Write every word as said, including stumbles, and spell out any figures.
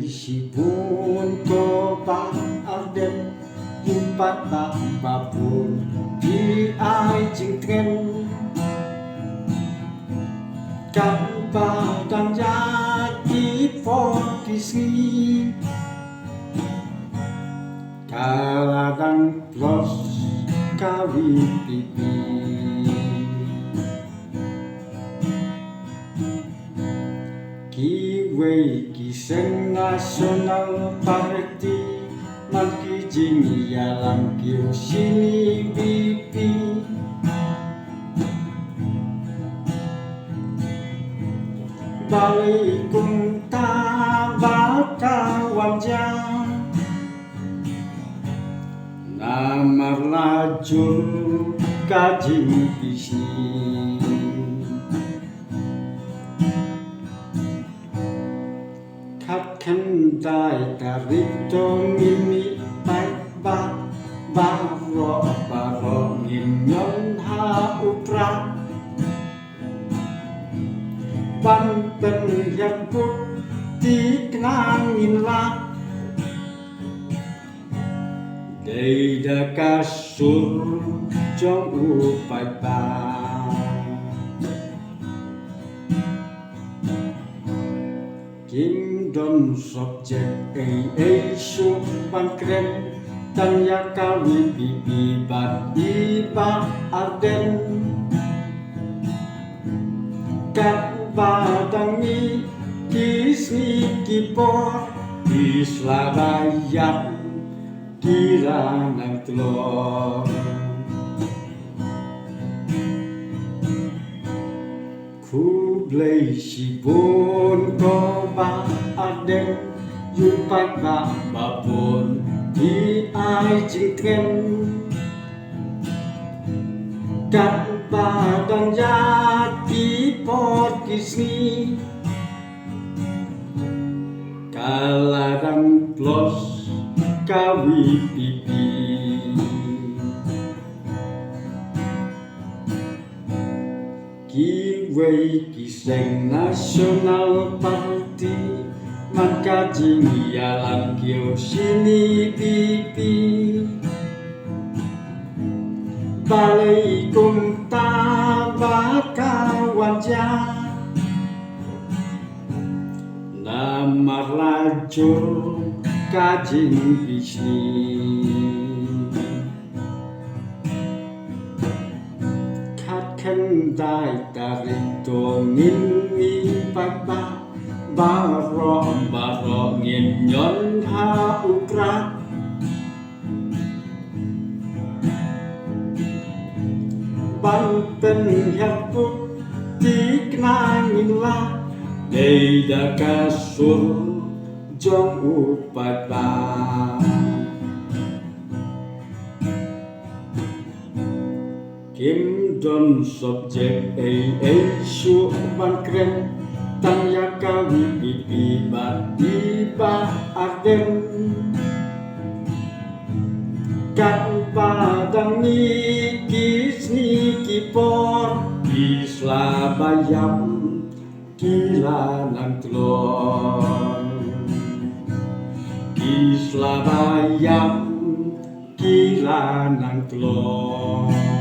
Shibun ko Bah Ardent, ïing paidbah ba bun ki ai jingtngen. Katba dang ïaid ki por ki sngi, ka la dang plos ka VPP. Kiwei ki seng National Party, man ki jingïalam kiew shini VPP. Balei kumta ba ka wan jia? Namar la jur ka jingbishni. Khatkhyndai tarik to ngin mih paidbah, baroh baroh ngin ñion ha u Prah. Ban pynhiar bud thikna ngin lah, dei da ka sur jong u paidbah. Kim don subject ei ei shuh ban kren, tang ïa ka VPP bad i Bah Ardent. Katba dang mih ki sngi ki por, ki sla ba ïap ki la nang tlot. Khublei shibun ko Bah Ardent, ïing paidbah ba bun ki ai jingtngen. Katba dang ïaid ki por ki sngi, ka la dang plos ka VPP. Kiwei ki seng National Party, man ka jingïalam kiew shini VPP. Balei kumta ba ka wan jia? Namar la jur ka jingbishni. Khatkhyndai tarik to ngin mih paidbah, baroh baroh ngin ñion ha u Prah. Ban pynhiar bud thikna ngin lah, dei da ka sur jong u paidbah. Kim don subject ei ei shuh ban kren, tang ïa ka VPP bad i Bah Ardent. Katba dang mih ki sngi ki por, ki sla ba ïap ki la nang tlot. Ki sla ba ïap ki la nang tlot.